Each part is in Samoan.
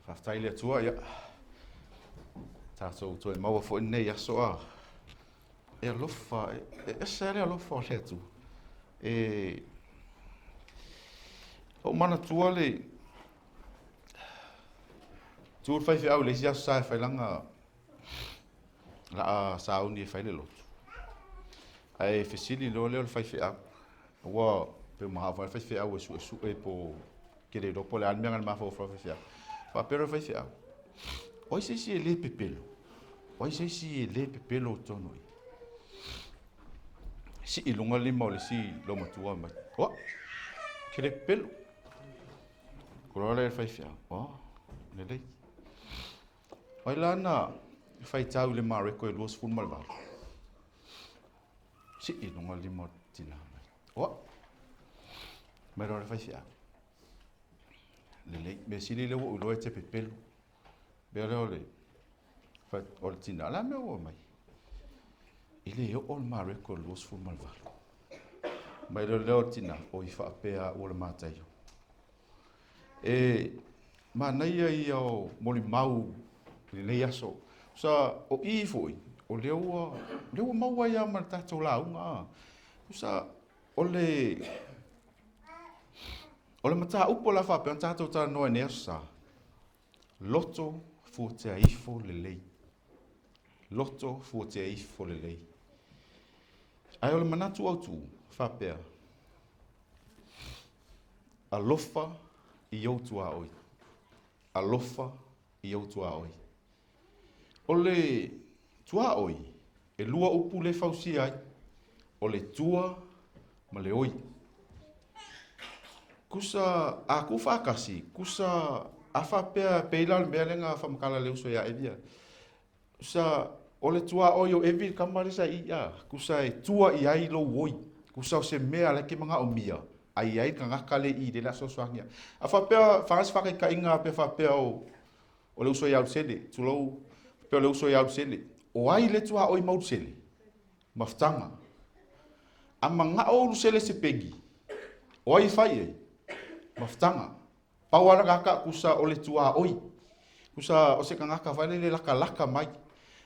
Faafetai i le Atua, ia, tatou toe maua foi lenei aso a. E alofa, e ese lava le alofa o le Atua. E ou manatua le tu le faifeau i le isi aso sa e fai lana laa sauni e fai le lotu. Ae fesili loa lea o le faifeau, ua pe manao foi le faifeau e suesue po o ke le iloa po o le a le mea na i le mafaufau o le faifeau. Faapea loa le faifeau, o ai se isi e le pepelo? O ai se isi e le pepelo i totonu i i? Sii i luga le lima o le isi loomatua mai, oa, ke le pepelo. Ko loa lea i le faifeau, oa, lelei. O ai la na faitau i le Mareko e 28? Sii i luga le lima o le tina mai. Oa, mai loa le faifeau. Lelei, mea sili lea ua ou iloa e te pepelo. Mea lea o le, o le tina, o le a mea ua mai? E le oo le Mareko i le 28. Mai loa lea o le tina, oi faapea ua le Mataio. E manaia ia o molimau i lenei aso. Sa o i foi, o lea ua, lea ua maua ai lava ma le tatou lauga. Sa o le O le mataupu o le a faapea ona tatou talanoa i lenei aso sa, loto fuatia ifo lelei. Loto fuatia ifo lelei. Ae o le manatu autu faapea, alofa i ou tuaoi. Alofa i ou tuaoi. O le tuaoi, e lua upu le fausia ai, o le tua ma le oi. Kusa a ku faatasi, kusa a faapea pei la o le mea lea na faamatala e le uso ia Evia. Kusa o le tuaoi o Evi le tama lea sa i i a, kusa e tua i ai lou oi. Kusa o se mea la e te manaomia, a i ai le tagata lea i i lea o le a fesoasoani ai. A faapea, faga se faataitaiga pe faapea o O le uso ia Lusele, tulou, pei o le uso ia Lusele. O ai le tuaoi ma Lusele? Mafutaga. A manao Lusele se pegi, o ai e fai i ai? Mafutaga. Pau lava le tagata kusa o le tuaoi. Kusa o se tagata foi lele latalata mai.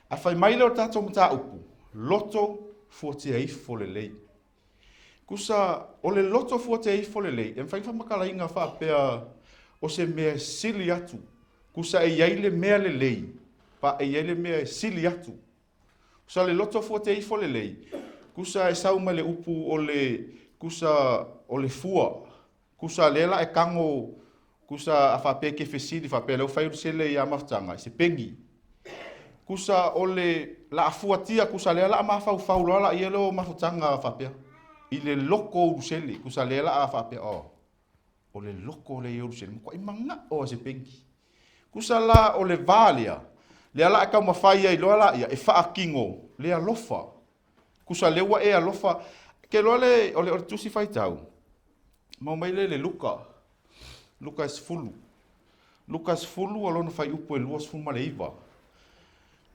A fai mai lea o le tatou mataupu, loto fuatia ifo lelei. Tusa o le loto fuatia ifo lelei, e mafai ona faamatalaina faapea o se mea e sili atu. Tusa e i ai le mea lelei, pa e i ai le mea e sili atu. Tusa o le loto fuatia ifo lelei, tusa e sau mai le upu o le, tusa o le fua. Tusa lea la e tago, tusa a faapea e te fesili faapea lea ua fai sele ia mafutaga i se pegi. Tusa o le la fuatia, tusa lea la mafaufau loa la ia leo mafutaga faapea i le loko o Ulusele, tusa lea la faapea oh, o le loko lea i Ulusele, matuai manao a se pegi. Tusa la o le va lea, lea la e taumafai ai loa la ia e faatino le alofa. Tusa lea ua e alofa, ke loa le o le tusi faitau, Mau mai lea i le Luka, Luka e 10. Luka 10 o lona fuaiupu e 29.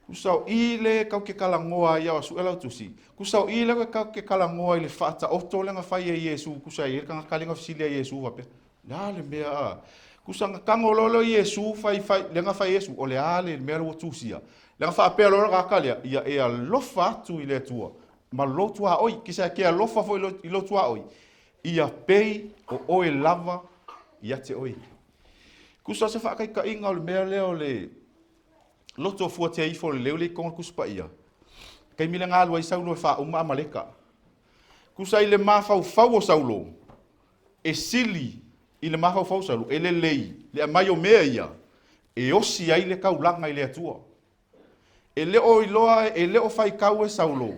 Kusa o i le kau ke talanoa ai ao suʻe lau tusi. Kusa o i le kau ke talanoa i le faataoto lea na fai e Iesu kusa e i ai le tagata lea na fesili ai Iesu faapea, le a le mea a? Kusa na tago loa lea o Iesu fai fai lea na fai e Iesu o le a le mea lea ua tusia. Lea na faapea loa le tagata lea, ia e alofa atu i le Atua ma lou tuaoi. Kisa e ke alofa foi i lou tuaoi, Ia pei o oe lava ia te oe. Tusa o se faataitaiga o le mea lea o le loto fuatia ifo o le leu lea i totonu o le Tusi Paia, taimi lea na alu ai Saulo e faauma Amaleka. Tusa i le mafaufau o Saulo, e sili i le mafaufau o Saulo, e lelei le aumai o mea ia e osi ai le taulaga i le Atua. E le o iloa, e le o faitau e Saulo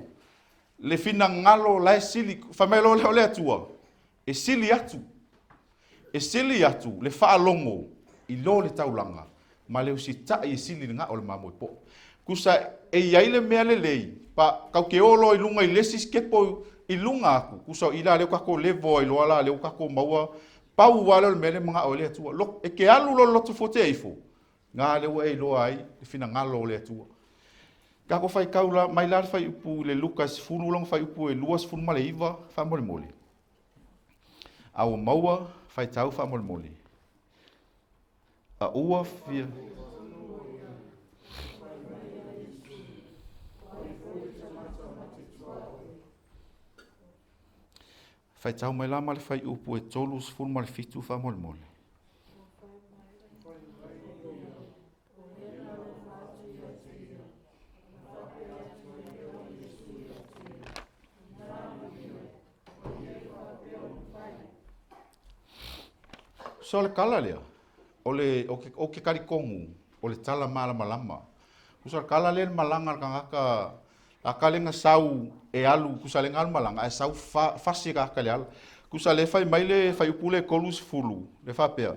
le finagalo la e sili, fai mai loa lea o le Atua, e sili atu, e sili atu le faalogo i lo le taulaga ma le usitai e sili le gao o le mamoe po'o. Tusa e i ai le mea lelei, pa, tau te o loa i luga i le isi sitepo i luga atu, tusa o i la lea ua tatou level ai loa la lea ua tatou maua, pau lava lea o le mea lea e manao ai le Atua. Lo, e te alu loa i le loto fuatea ifo, Na lea ua e iloa ai le finagalo o le Atua. Tatou faitau la, mai la le fuaiupu i le Luka 10 lona fuaiupu e 29 faamolemole. A ua maua, faitau faamolemole. A ua fia... Faitau mai la ma le fuaiupu e 37 faamolemole. So o le tala lea, o le, o ke, o ke talitonu, o le tala malamalama. Tusa o le tala lea le malaga a le tagata, a kale na sau e alu, tusa lea na alu malaga, ae sau fa, fasi e tagata i le ala. Tusa lea fai mai le fuaiupu lea e 30, le faapea,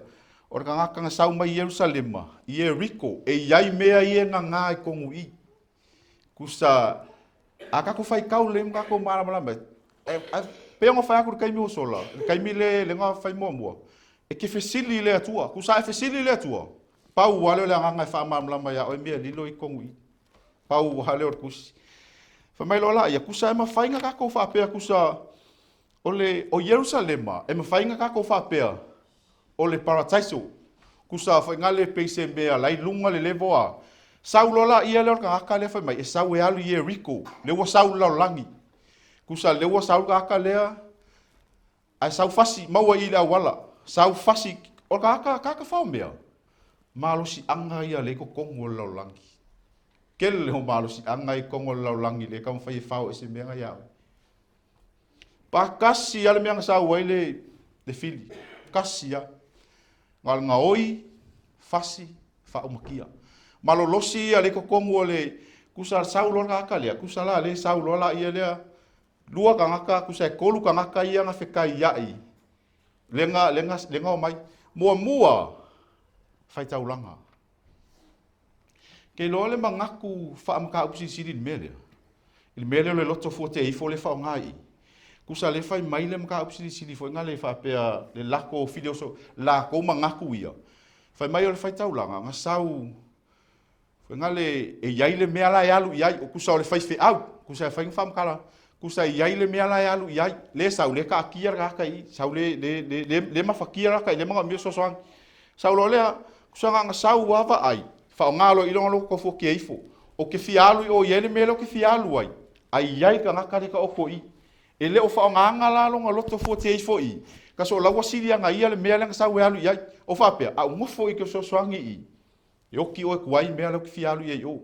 o le tagata na sau mai Ierusalema i Ieriko, e i ai mea ia e gagā i totonu i i. Tusa, a tatou faitau lelei ma tatou malamalama ai, e pei ona fai atu i le taimi ua sola, le taimi le lea na fai muamua, e te fesili i le Atua. Tusa a e fesili i le Atua, pau lava lea o le agaga e faamalamalama ia oe mea lilo i totonu i i. Pau lava lea o le tusi. Fai mai loa laia, tusa e mafai ona tatou faapea, tusa o le o Ierusalema, e mafai ona tatou faapea o le parataiso. Tusa foi na le pei se mea la i luga le level a. Sau loa laia lea o le tagata lea fai mai e sau e alu i Ieriko, lea ua sau i le lalolagi. Tusa lea ua sau le tagata lea ae sau fasi, maua i i le auala. Sau fasi, o le tagata, tagata faomea, malosiaga ia lea i totonu o le lalolagi. Tele o malosiaga i totonu o le lalolagi lea e taumafai e fao ese mea na ia oe. Patasi lava le mea na sau ai le, le fili, tasi lava. Na o le gaoi, fasi, faaumatia. Malolosi ia lea i totonu o le, tusa sau loa le tagata lea, tusa la lea sau loa laia lea, lua tagata, tusa e tolu tagata ia na fetaiai, lea na, lea na, lea na omai. Muamua, faitaulaga. Ke iloa le manatu faamataupu silisili i le mea lea, i le mea lea o le loto fuateifo lea e faaaoga i i. Tusa lea fai mai le mataupu silisili foi na le faapea le lako filioso, latou manatu ia. Fai mai o le faitaulaga na sau foi na le e i ai le mea la e alu i ai, o tusa o le faifeau, tusa e fai na faamatala, tusa e i ai le mea la e alu i ai, lea sau lea taatia le tagata i i, sau le, le, le, le, le mafatia le tagata i le manaomia fesoasoani. Sau loa lea, tusa na ona sau lava vaai, faaaoga loa i i lona loto fuatia ifo, ou te fia alu i o e i ai le mea lea ou te fia alu ai, ae i ai le tagata lea e taoto i i. E le o faaaogaina la lona loto fuatia ifo i i, kasi o la ua sili ana ia le mea lea na sau e alu i ai. O faapea, a ou nofo i i ou te fesoasoani i i, e oti oe tuai mea la ou te fia alu i ai i o.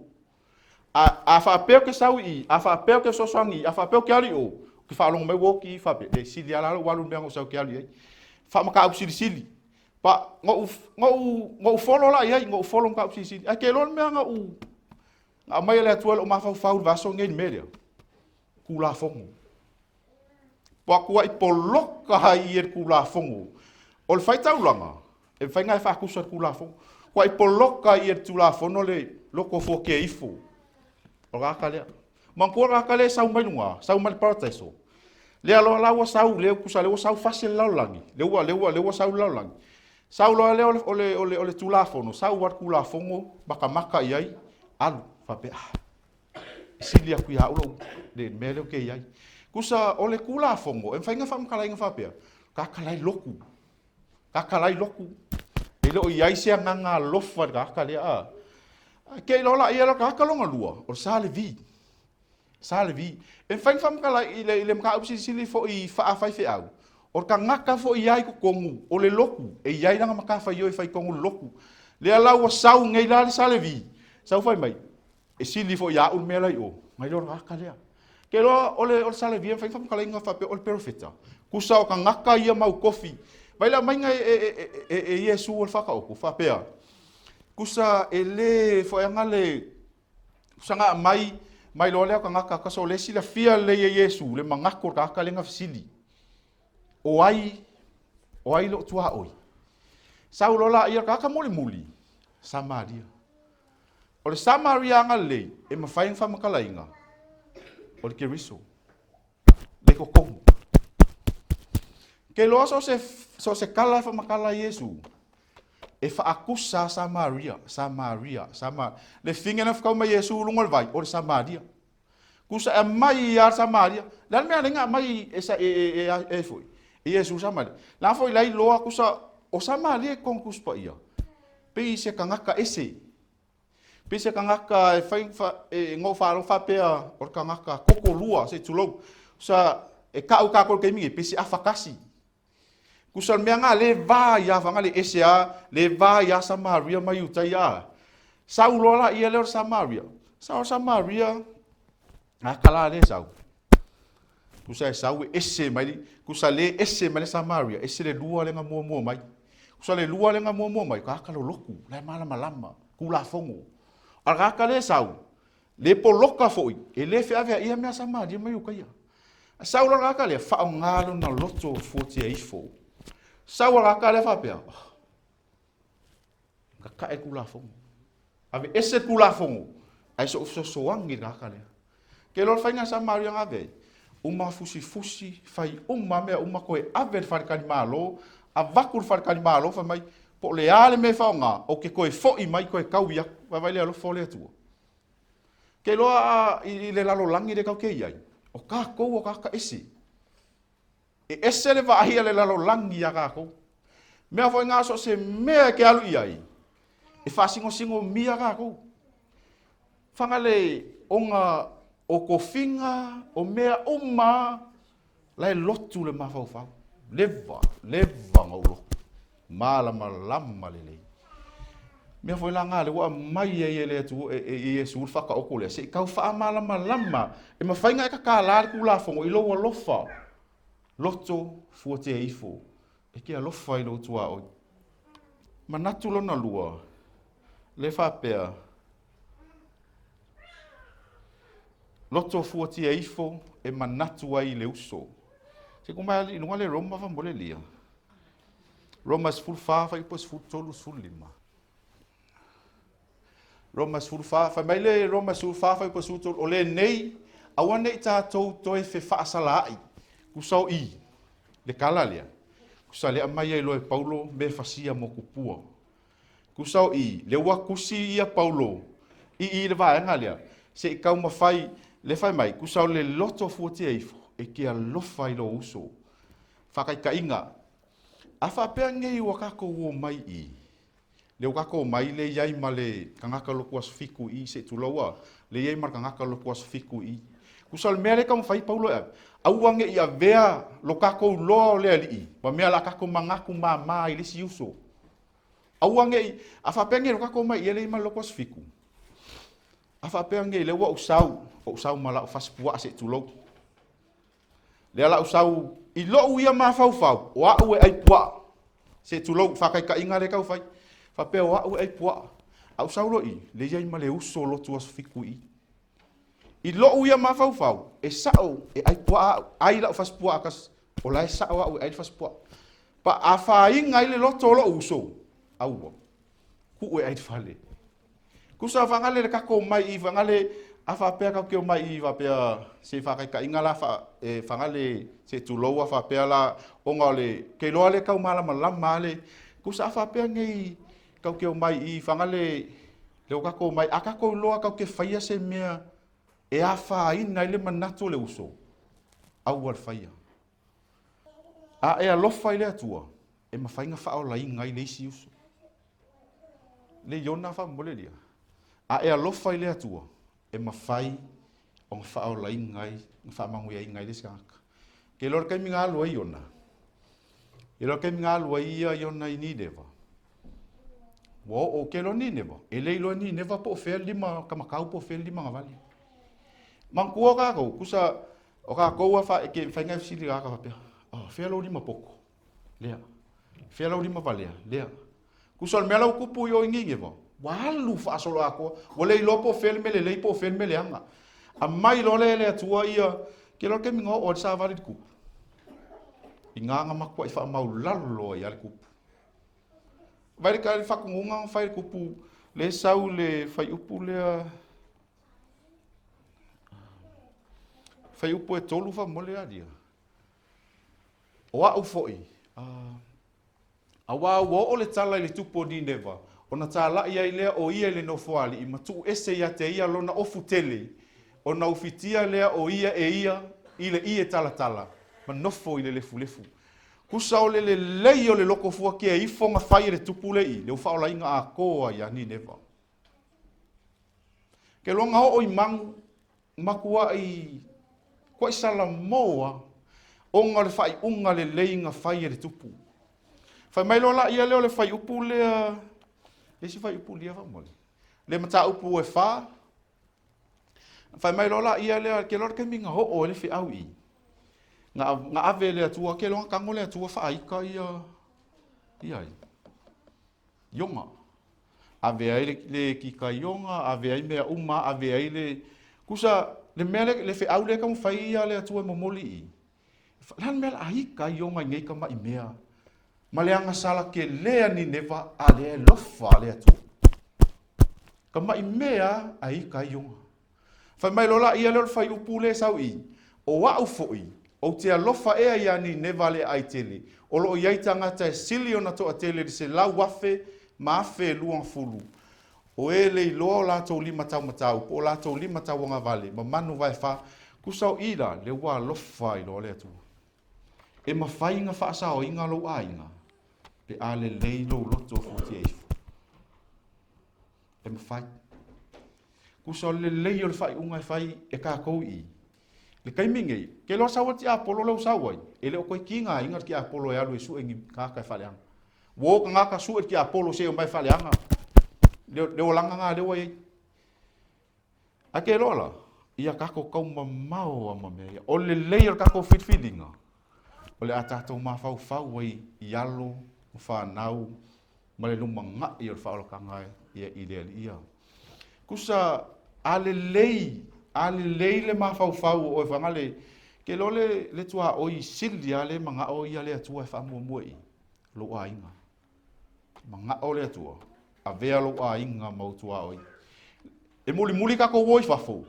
A, a faapea ou te sau i i, a faapea ou te fesoasoani i i, a faapea ou te alu i o, ou te faalogo mai ua oti i, faapea, e sili lava la lou alu i le mea na ou sau ou te alu i ai. Faamataupu silisili. Pa, na ou, na ou, na ou follow la i ai, na ou follow mataupu silisili. Ae te iloa le mea na ou, na aumai e le Atua i lou mafaufau i le vaiaso lenei i le mea lea? Tulafono. Ua atuai poloka ai i e le Tulafono. O le faitaulaga, e mafai ona e faatusa i le Tulafono. Ua tuai poloka ai i e le Tulafono le loto fuatia ifo o le tagata lea. Manatua le tagata lea e sau mai luga, sau mai le paradaiso. Lea loa la ua sau, lea tusa lea ua sau fasi le lalolagi, lea ua, lea ua, lea ua sau le lalolagi. Sau loa lea o le, o le, o le, o le Tulafono, sau lava le Tulafono matamata i ai, alu, faapea, ah, e sili atu ia au lou, le mea lea ou te i ai. Tusa o le Tulafono, e mafai ona faamatalaina faapea, tagata la e lotu, tagata la e lotu, e le o i ai se agaga alofa i le tagata lea, a. Ae te i loa laia le tagata lona lua, o le Sa Levi. Sa Levi. E mafai ona faamatala i le, i le mataupu silisili foi faafaifeau, o le tagata foi i ai i totonu o le lotu, e i ai lana matafaioi e fai i totonu o le lotu. Lea la ua sau nei la le Sa Levi, sau fai mai, e sili foi ia au le mea la i o, nai lo le tagata lea. Ke iloa o le, o le Sa Levi e mafai ona faamatalaina faapea o le perofeta, tusa o tagata ia mau tofi. Vai le aumaiga e, e, e, e, e Iesu o le Faataoto, faapea, tusa e le foeaga le, tusa na aumai mai loa lea o tagata, tusa o lea e silafia lelei e Iesu le manatu o le tagata lea na fesili, o ai, o ai lou tuaoi? Sau loa laia o le tagata mulimuli, Samaria. O le Samaria agalelei e mafai ona faamatalaina o le Keriso, le totonu. Ke iloa so o se, so o se tala e faamatala ai Iesu, e faatusa Samaria, Samaria, Samaria. Le fine na whakau mai Iesu i luga o le vai, o le Samaria. Kusa e aumai ia le Samaria. Le a le mea lea na aumai e, e, e, e, e foi? E Iesu Samaria. La foi la iloa kusa o Samaria i totonu Tusi Paia. Pei se tagata ese. Pei se tagata e fai e na ou faalogo faapea o le tagata koko lua se i tulou. Sa e kau kākou i le taimi nei, pei se afa tasi. Tusa o le mea lena lea e va ai lava, le ese lava, le va ai lava Samaria ma Iutaia a. Sau loa la ia lea o le Samaria. Sau o le Samaria, gata la lea e sau. Tusa e sau e ese mai, tusa le ese mai le Samaria, ese le lua lea na muamua mai. Tusa le lua lea na muamua mai, tagata lolotu, la e malamalama, Tulafono. A o le tagata lea e sau, le poloka foi, e le feaveaia mea a Samaria ma Iutaia. Sau loa le tagata lea, faaaoga lona loto fuatia ifo. Sau le tagata lea faapea, oh, tatae le Tulafono. Aveese le Tulafono, ae se i ou fesoasoani i le tagata lea. Ke iloa le faiga a Samaria na ave ai, uma fusifusi, fai uma mea uma, toe ave i le faletalimalo, avatu i le faletalimalo, fai mai, po o le a le mea e faaaoga, ou te toe foi mai toe taui atu. Vaavaai i le alofa o le Atua. Ke iloa i le lalolagi lea tatou te i ai, o tatou o tagata ese. E ese le vaai a le lalolagi iā tatou. Mea foi na so o se mea e te alu i ai, e faasigosigomia tatou. Faga le ona o tofiga, o mea uma la e lotu le mafaufau. Leva, leva ona ou lotu. Malamalama lelei. Mea foi la nga le ua aumai ai e le Atua e Iesu le faataoto lea, se i tau faamalamalama e mafai ona e tatala le Tulafono i lou alofa, loto fuatia ifo, e te alofa i lou tuaoi. Manatu lona lua, le faapea, loto fuatia ifo e manatu ai i le uso. Se kuma i luga le Roma fa mo le lia. Roma 14, fuaiupu 13, 15. Roma 14, fai mai le Roma 14, fuaiupu 13, o lenei, aua ne i tatou toe fefaasalaai, tusa o i, le tala lea, tusa lea aumai ai loa e Paulo mea e fasia mo tupua. Tusa o i, lea ua tusi ia Paulo i i le vaega lea, se i taumafai, le fai mai, tusa o le loto fuatia ifo, e te alofa i lou uso. Faataitaiga, a faapea nei ua tatou omai i i, lea ua tatou omai lea i ai ma le tagata lotu aso fitu i i, se i tulou a, lea i ai ma le tagata lotu aso fitu i i. Tusa o le mea lea e taumafai ai Paulo e ave, aua ne i avea lo tatou iloa o le Alii ma mea o le a tatou manatu mama ai i le isi uso. Aua ne i, a faapea nei o tatou omai i i lea i ai ma le lotu aso fitu, a faapea nei lea ua ou sau, ou sau ma lau fasipuaa se i tulou, Lea la ou sau i lou ia mafaufau, o au e ai puaa. Se tulou, faataitaiga lea tau fai. Faapea o au e ai puaa. A ou sau loa i, lea i ai ma le uso lotu aso fitu i i. I lou ia mafaufau, e sao e ai puaa au, ai lau fasipuaa kasi, o la e sao au e ai le fasipuaa. Pa afaina ai le loto o lou uso, aua, tuu e ai le fale. Tusa faagale le tatou omai i faagale a faapea tatou te omai i faapea se faataitaiga la fa, e, faagale se tulou a faapea la ona o le ke iloa le tau malamalama le tusa a faapea nei tatou te omai i faagale le o tatou omai a tatou iloa tatou te faia se mea e afaina ai le manatu o le uso aua le faia. A e alofa i le Atua, e mafai ona faaolaina ai le isi uso. Le Iona faamolemole lia. A e alofa i le Atua, e mafai ona faaolaina ai, ona faamanuiaina ai le isi tagata. Ke iloa le taimi na alu ai Iona, ke iloa le taimi na alu ai ia Iona i Nineva, ua oo, ke iloa Nineva, e le iloa Nineva po o fea le lima kamatau po o fea le lima gavale. Manatua tatou, tusa O tatou a fa, ke mafai ona e fesili lava faapea, oh, fea lou lima poto? Lea. Fea lou lima valea? Lea. Tusa o le mea la ua tupu i o i Nineva, ua alu faasoloatoa, ua le iloa po o fea le mea lelei po o fea le mea leaga. Aumai loa lea e le Atua ia, ke iloa le taimi na oo ai le savali i le tupu. I na na matuai faamaulalo ai lava le tupu. Vai le le faatonuga na fai e le tupu, le sau i le fuaiupu lea, Fuaiupu e 3 faamolemole alia. O au foi, aua ua oo le tala i le tupu o Nineva, ona talai ai lea o ia i le nofoalii ma tuu ese ia te ia lona ofu tele, ona ufitia lea o ia e ia i le ie talatala, ma nofo i le lefulefu. Tusa o le lelei o le loto fuatia ifo na fai e le tupu le i le ua atoa ia Nineva. Ke loa na oo i magu, matuai tuai salamoa ona o le faaiuga lelei na fai e le tupu. Fai mai loa laia lea o le fuaiupu lea, le isi fuaiupu lia faamolemole, le mataupu e 4. Fai mai loa laia lea, ke loa le taimi na oo ai le feau i i, na ave e le Atua, ke loa na tago le Atua faaita ia, ia ai. Iona. Ave ai le kika Iona, ave ai mea uma, ave ai le... Tusa, le mea le, le feau lea e taumafai ia le Atua e momoli i i, le a le mea o le a ita ai Iona i nei tamai mea, ma le agasala tele a Nineva, a lea e lofa le Atua. Tamai mea a ita ai Iona. Fai mai loa laia lea o le fuaiupu lea e sau i i, O au foi, ou te alofa ea iā Nineva le aai tele, o lo o i ai tagata e sili ona toatele i le 100,000 ma 1,020, o e le iloa o latou lima taumatau po o latou lima tauagavale ma manu vaefa, tusa o i la, lea ua alofa ai loa le Atua. E mafai ona faasaoina lou aiga pe a lelei lou loto fuatia ifo. E mafai. Tusa o le lelei o le faaiuga e fai e tatou i i. Le taimi nei, ke iloa sau le tiapolo lea ua sau ai, e le o toe tigaina le tiapolo e alu e sue ni tagata e faaleaga. Ua o tagata sue le tiapolo se i omai e faaleaga le olaga na lea ua i ai. Ae te iloa la, ia tatou taumamao lava ma mea ia. O le lelei o le tatou filifiliga, o le a tatou mafaufau ai i alo ma fanau ma le lumanai o le faaolataga i le Alii ia. Tusa a lelei, a lelei le mafaufau o oe foi le, ke iloa le, le tuaoi sili lava le manao ia le Atua e faamuamua i lou aiga. Manao le Atua, avea lou aiga ma ou tuaoi. E mulimuli tatou o i fafo,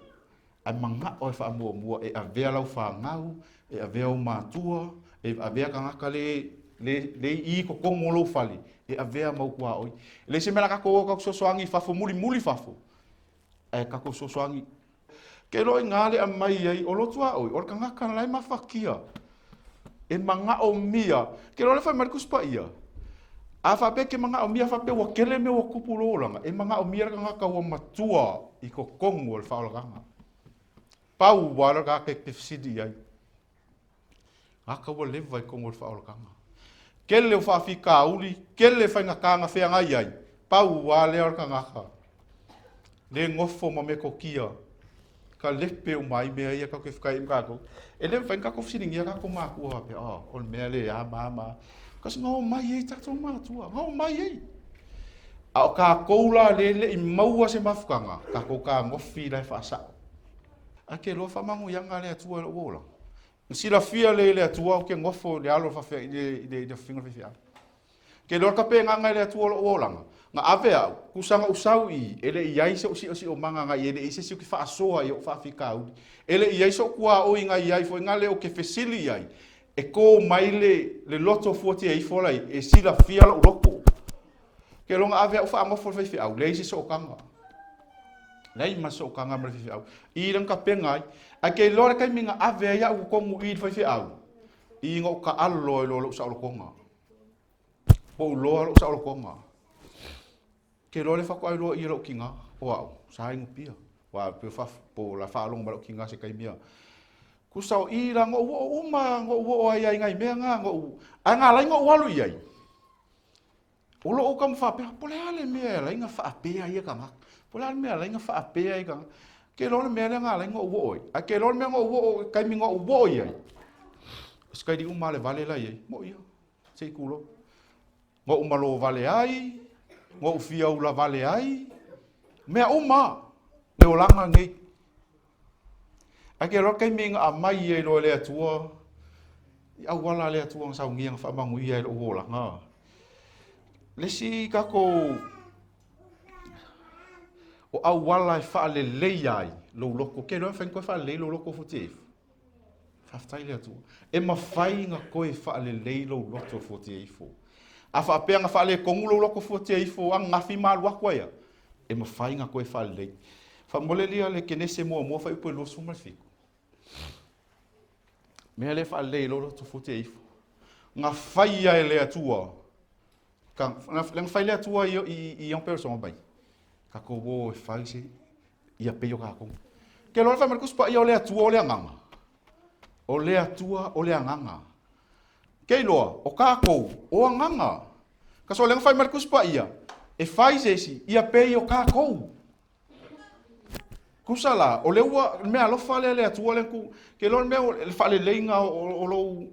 ae manao e faamuamua e avea lau fanau, e avea ou matua, e avea tagata le, le, le i i totonu o lou fale, e avea ma ou tuaoi. E leai se mea o le a tatou o tatou fesoasoani i fafo, mulimuli fafo, ae tatou fesoasoani. Ke iloa i ina le aumai ai, o lou tuaoi, o le tagata la e mafatia, e manaomia. Ke iloa le fai mai le Tusi Paia, a faapea e te manaomia, faapea ua tele mea ua tupu i lou olaga, e manaomia le tagata ua matua i totonu o le faaolataga. Pau lava lea o le tagata e te fesili i ai. Gata ua leva i totonu o le faaolataga. Tele o faafitauli, tele faigata na feagai ai, pau lava lea o le tagata. Le nofo ma metotia, kalepe uma ai mea ia tatou te fetaui ai ma tatou. E le mafai ona tatou fesiligia tatou matua faapea, oh, o le mea le a ma a ma a. Kasi na omai ai tatou matua, na omai ai. A o tatou la lea e le i maua se mafutaga, tatou tagofi la e faasao. Ae te iloa faamanuiaga a le Atua i lou olaga. Na silafia lelei e le Atua ou te nofo i le alo i le afiafiga o le faifeau. Ke iloa le tapenaga e le Atua o lou olaga, na ave au, tusa na ou sau i i, e le i i ai so'u siosiomaga na i ai, e le i i ai se isi ou te faasoa i o'u faafitauli, e le i i ai so'u tuaoi na i ai foi na lea ou te fesili i ai, e to mai le, le loto fuatia ifo la i, e silafia lo'u loto. Ke iloa na ave au faanofo i le faifeau, leai se sootaga. Leai ma se sootaga ma le faifeau. I lana tapena ai. Ae ke iloa le taimi na ave ai au totonu i i le faifeau, i na ou taalo ai loa lou saolotoga. Pau loa lou saolotoga. Ke iloa le faatoa iloa i lou tina, o au, sa inupia. Ua pe fa po la faalogo mai lou tina se taimi a. Tusa o i la na ou oo uma, na ou oo ai ai nai mea na, na ou, ae na ala ai na ou alu i ai. O lou tama faapea, po o le a le mea e ala ai ona faapea ia tagata? Po o le a le mea e ala ai ona faapea ia tagata? Ke iloa le mea lea na ala ai ona ou oo ai. Ae ke iloa le mea na ou oo, taimi na ou oo i ai, o se kaili uma lava le vale la e i ai, moʻi ia, se i tulou. Na ou malo vale ai, na ou fia ula vale ai, mea uma lava, le olaga lenei. Ae ke iloa le taimi na aumai ai loa e le Atua i auala a le Atua na saunia na faamanuia ai lou olaga. Le isi tatou o auala e faaleleia ai lou loto, ke iloa e mafai ona toe faalelei lou loto futia ifo. Faafetai i le Atua. E mafai ona toe faalelei lou loto fuatia ifo. A faapea na faaletonu lou loto fuatia ifo ananafi ma alu atu ai a, e mafai ona toe faalelei. Faamolemole le Kenese muamua fuaiupu e 27. Mea lea e faalelei ai lou loto fuatia ifo. Na faia e le Atua. Na fai le Atua i i Peresoga mai. Tatou o e fai se ia pei o tatou. Ke loa fai mai le Tusi Paia o le Atua o le Agaga. O le Atua o le Agaga. Ke iloa, o tatou, o agaga. Ka so lea na fai mai le Tusi Paia, e fai se isi, ia pei o tatou. Tusa la, o lea ua, le mea alofa lea le Atua lea ku, ke iloa le mea, le faaleleiga o lou,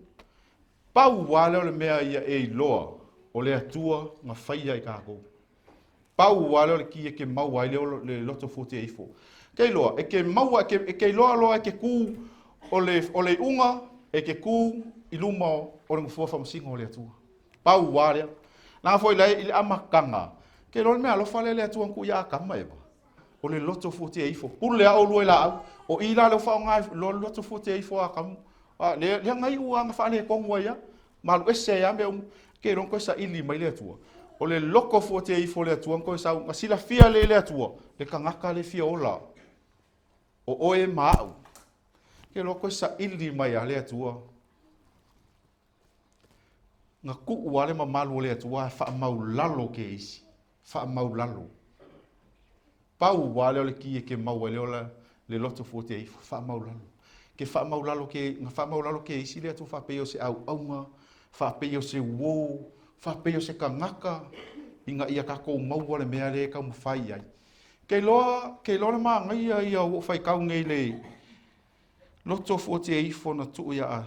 pau lava lea o le mea ia e iloa, o le Atua na faia i tatou. Pau lava lea o le ki e ke maua ai lea o le loto fuatia ifo. Ke iloa, e ke maua, e ke, e ke iloa loa e ke kū o le, o le iuga, e ke kū i luma o le nofoa faamasino o le Atua. Pau lava lea. Leaga foi la i le amataga, ke iloa le mea alofa lea le Atua na tuu ia Atama Eva, o le loto fuatia ifo. Pule lava oulua i laau. O i la lea ua faaaoga ai loa le loto fuatia ifo a Atamu. A, lea, lea na iu lava na faaletonu ai lava. Ma alu ese ai lava mea uma. Ke iloa na toe saili mai le Atua. O le loto fuatia ifo o le Atua na toe sau, na silafia lelei e le Atua, le tagata lea e fia ola, o oe ma au. Ke iloa toe saili mai lava le Atua. Na tuu lava le mamalu o le Atua ae faamaulalo ke isi. Faamaulalo. Pau lava lea o le ki e ke maua ai lea le loto fuatia ifo, faamaulalo. Ke faamaulalo ke, na faamaulalo ke isi le Atua faapei o se auauga, faapei o se uō, Faapei o se tagata ina ia tatou maua le mea lea e taumafai ai. Ke iloa, ke iloa le manaia ia ua ou faitau nei i le loto fuatia ifo na tuu ia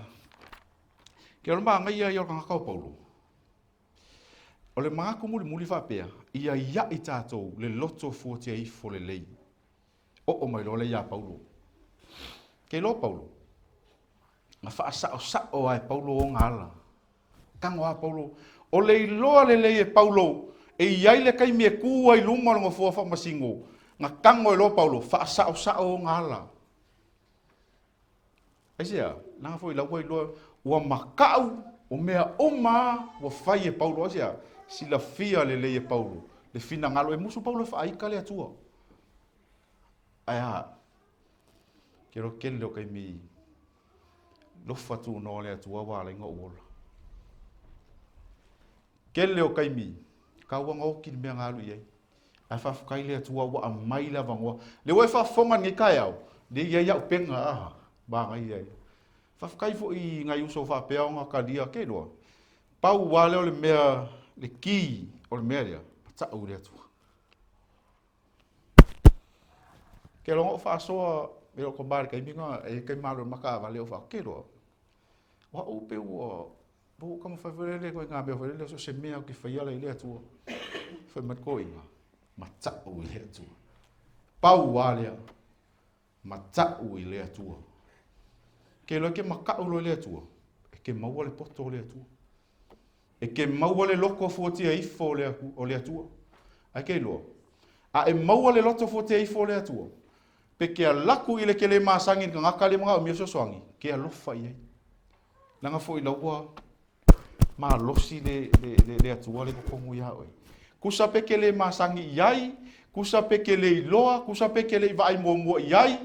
Ke iloa le manaia ia o le tagata o Paulo. O le manatu mulimuli faapea, ia ia'i tatou le loto fuatia ifo lelei. Oo mai loa lea ia Paulo. Ke iloa Paulo, na faasaosao lava e Paulo ona ala. Tago lava Paulo. O le iloa lelei e Paulo, e i ai le taimi e tu ai i luma o le nofoa faamasino, na tago ai loa Paulo, faasaosao ona ala. Aisea? Leaga foi la ua iloa, ua mata'u, o mea uma lava ua fai e Paulo. Aisea? Silafia lelei e Paulo le finagalo, e musu Paulo e faaita le Atua. Ae a? Ke iloa tele o taimi lofa tunoa le Atua ua ala ai ona ou ola. Tele o taimi, tau ona oti le mea na alu i ai. Ae faafetai le Atua ua aumai le avanoa. Lea ua e faafofoga i lenei taeao, lea e i ai au pega, a, manaia ia. Faafetai foi i nai uso faapea ona talia, ke iloa. Pau lava lea o le mea, le key o le mea lea, matau i le Atua. Ke iloa na ou faasoa i lou tama i le taimi lena, e i ai taimi na alu ai ma taavale ou faa, ke iloa, o au pei ua ua ou taumafai foi lele i ituaiga mea foi lele, so o se mea ou te faia la i le Atua. Fai mai le toeaina, matau i le Atua. Pau lava lea, matau i le Atua. Ke iloa e ke matau loa i le Atua, e ke maua le poto o le Atua. E ke maua le loto fuatia ifo o le Atua. Ae ke iloa, a e maua le loto fuatia ifo o le Atua, pe ke alaku i le ke le masani i le tagata lea e manaomia fesoasoani, ke alofa i ai. Leaga foi la ua malosi le, le, le, le Atua le totonu iā oe. Tusa pe ke le masani i ai, tusa pe ke le iloa, tusa pe ke le i vaai muamua i ai,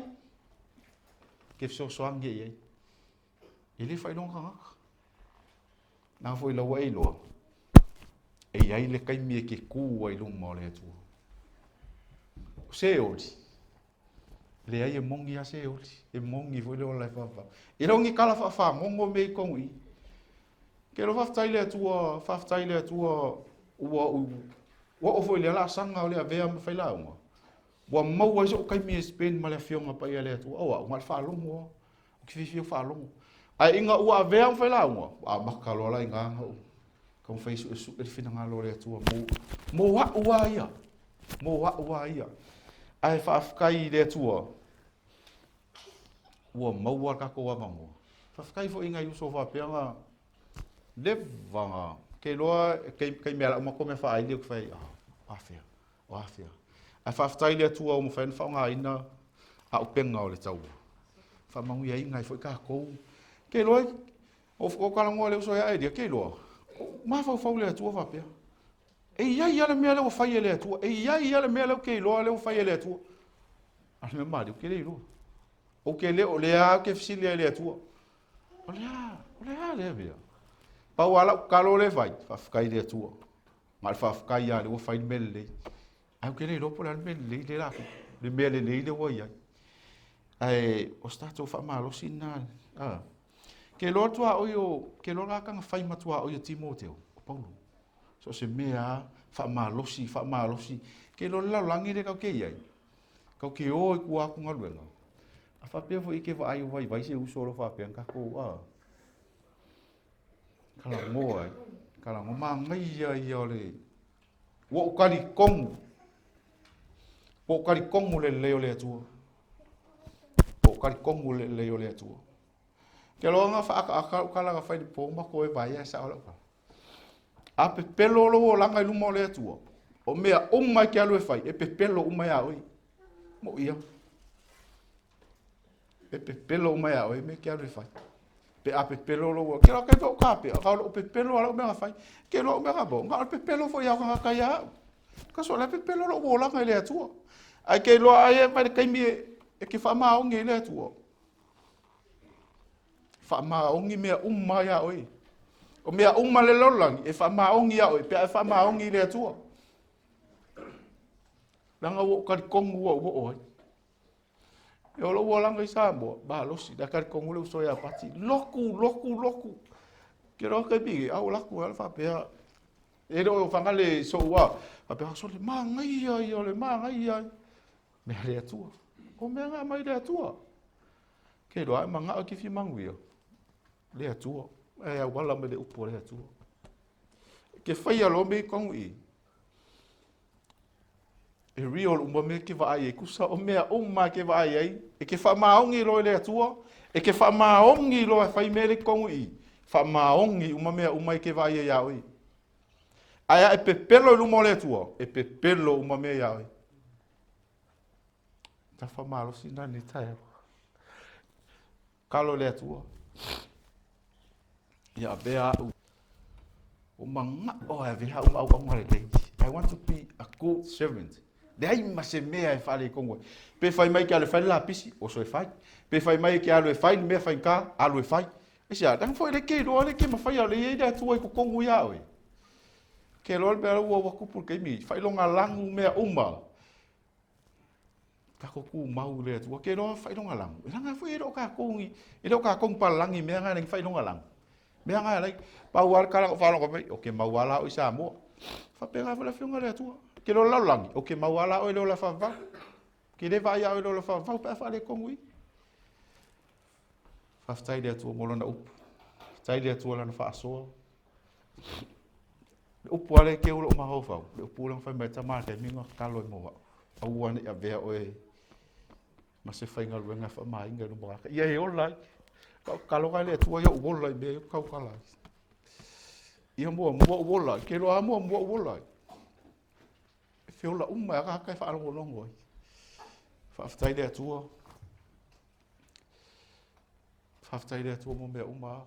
ke fesoasoani i ai. E le faailoga tagata. Leaga foi la ua e iloa, e i ai le taimi e ke kū ai i luma o le Atua. O se oli, leai e moni lava se oli, e moni foi le ola e faavavau. E le o ni tala faafagogo mea i totonu i i. Ke iloa faafetai i le Atua, faafetai i le Atua ua ou ua oo foi i lea laasaga o le avea ma failauga, ua maua ai so'u taimi e spend ma le Afioga Paia a le Atua. O au, na o le faalogo lava. Ou te fiafia faalogo. Ae ina ua avea ma failauga, ua amata loa la i ina ona ou taumafai e suesue le finagalo o le Atua mo, mo a'u lava ia, mo a'u lava ia. Ae faafetai i le Atua ua maua le tatou avanoa. Faafetai foi i nai uso faapea na leva na, ke iloa taimi a lau matou mea faaili ou te fai ai, ah, afea, O afea? Ae faafetai i le Atua ua mafai ona faaaogaina auupega o le taua. Faamanuiaina ai foi tatou. Ke iloa, o talanoa i le uso ia Elia, ke iloa, mafaufau le Atua faapea, e i ai lava le mea lea ua fai e le Atua, e i ai lava le mea lea ou te iloa lea ua fai e le Atua. A o le mea maliu, ou te le iloa. Ou te le o lea lava ou te fesili ai i le Atua. O le a, o le a lea mea? Pau lava lau tatalo lea e fai, faafetai i le Atua. Ma o le faafetai lava lea ua fai le mea lelei. Ae ou te le iloa po o le a le mea lelei lea la le mea lelei lea ua i ai. Ae o se tatou faamalosi lena. A. Ke iloa le tuaoi o, ke iloa le tagata na fai ma tuaoi o Timoteo, o Paulo. So o se mea lava, faamalosi, faamalosi. Ke iloa le lalolagi lea tatou te i ai, tatou te o i tua atu galuega, a faapea foi e te vaai o vaivai se uso o lo o faapea ona tatou, a, Talanoa ai, talanoa, manaia ia o le, ua ou talitonu, ua ou talitonu le lelei o le Atua. Ua ou talitonu le lelei o le Atua. Ke loa na whaakaaka lau tala na whai le pō ma koe vai a sao lau tala. A pepelo lou olaga i luma o le Atua, o mea uma e ke alu e whai, e pepelo uma ia oe. Mo ia. E pepelo uma iā oe mea e te alu e fai. Pe a pepelo lou ola, kēlā kai ou kapea, ka o lou pepelo a lau mea na fai. Kēlā ou mea ka mau, na o le pepelo foi a tagata iā au. Ka so o le a pepelo lou olaga i le Atua. Ae ke iloa ai e mai le taimi e ke faamaoni ai le Atua. Faamaoni mea uma iā oe. O mea uma le lalolagi e faamaoni iā oe pe a e faamaoni i le Atua. Leaga ua ou talitonu ua ou oo ai. E o lou olaga i Samoa, malosi, la talitonu le uso ia Pati, loku, loku, loku. Ke loa taimi nei, a ua laku ala faapea. E le o Fagale sou a, faapea, sole, manaia ia o le manaia. Mea le Atua. O mea nga mai le Atua. Ke loa e mangao ke fia manuia. Le Atua. E auala mai le upu a le Atua. Ke whaia lo me kongu i. E real uma mea ke vaai ai, kusa o mea uma ke vaai ai, e ke faamaoni loa i le Atua, e ke faamaoni loa e fai mea le kongu i, faamaoni uma mea uma e ke vaai ai iā oe. Ae a e pepelo i luma o le Atua, e pepelo uma mea iā oe. Tafa malosi na nei taeao. Kalo le Atua. Ia avea au. O manga'o e avea au ma auauna lelei. I want to be a good servant. Leai ma se mea e faaletonu ai. Pe fai mai ke alu e fai le lapisi, oso e fai. Pe fai mai ke alu e fai le mea faigata, alu e fai. Aisea, leaga foi le ke iloa le ke mafai a le i ai le Atua i totonu iā oe. Ke loa le mea ua tupu le taimi, faailoga lanu mea uma. Tatou tumau i le Atua. Ke iloa faailoga lanu. E leaga foi e le o tatou ni, e le o tatou ni palalagi i mea na e leai ni faailoga lanu. Mea na e alai, pau lava le tala na ou faalogo mai, ou te mau lava la oe i Samoa. Faapena foi le afioga i le Atua. Ke iloa le lalolagi, ou te mau lava la oe i le ola faavavau. Ke le vaai ia oe i le ola faavavau pe a faaletonu i. Faafetai i le Atua mo lana upu. Faafetai i le Atua lana faasoa. Le upu lava lea e keu lou mafaufau, le upu lea na fai mai ai tama i le taimi na tatalo ai mo au. Aua ne i avea oe ma se faigaluega e faamaina i luma o tagata. Ia e ola ai. Na ou tatalo i le Atua ia ou ola i mea ia ou tautala ai. Ia muamua ou ola ai. Ke iloa lava muamua ou ola ai. E feola uma ai lava tagata e faalogologo ai. Faafetai i le Atua. Faafetai i le Atua mo mea uma.